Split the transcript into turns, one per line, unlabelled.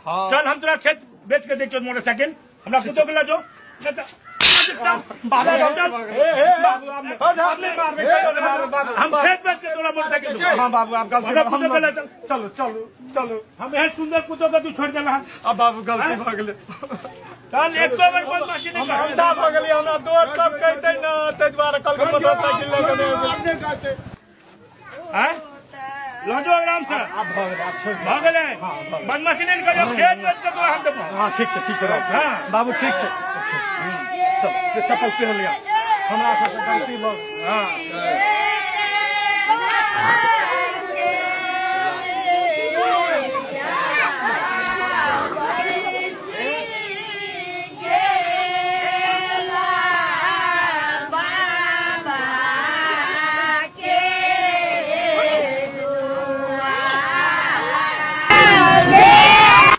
चल हम तोरा खेत बेच के दै छियौ मोटरसाइकिल हमरा पुतोह के लऽ जो। हम खेत बेच के तोरा मोटरसाइकिल।
हाँ बाबू आप गलती चलो चलो चलो।
हम एहन सुंदर पुतोह के तू छोड़ देला।
अब बाबू गलती भऽ गेलै।
चल एक बेर बदमाशी नहीं कर।
अंधा भऽ गेलियै हमरा दोस्त सब कहितै ने ताहि दुआरे कहलकै मोटरसाइकिल लऽ के नहि एबै।
आँय लऽ जो आराम से। भऽ गेलै बदमाशी नहीं करियौ खेत बेच के तोरा हम देबौ।
हाँ ठीक छै ठीक छै बाबू।
हाँ
बाबू ठीक छै। चल चप्पल पहिर लिअ हमरा सबके गलती भऽ।
हाँ।